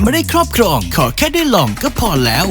ไม่ได้ครอบครอง ขอแค่ได้ลองก็พอแล้ว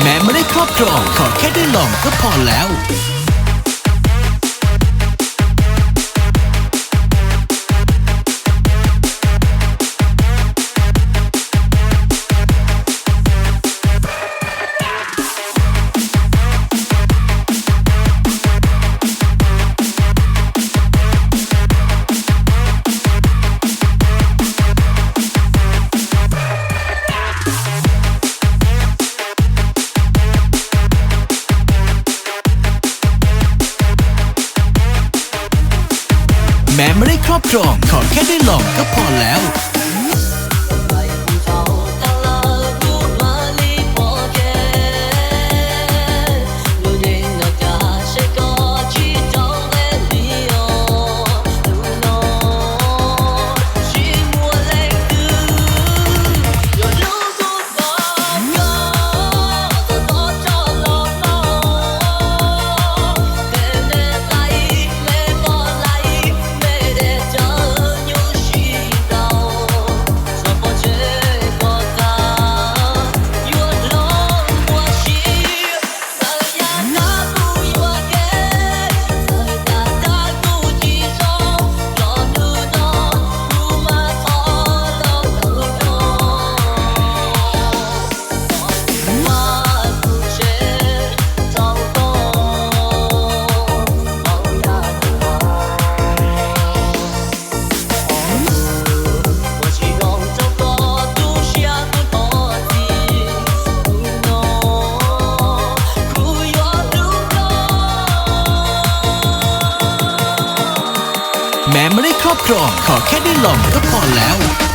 แม้ไม่ได้ครอบครอง ขอแค่ได้ลองก็พอแล้ว แม้ไม่ได้ครอบครอง ขอแค่ได้ลองก็พอแล้ว แม้ไม่ได้ครอบครอง ขอแค่ได้ลองก็พอแล้ว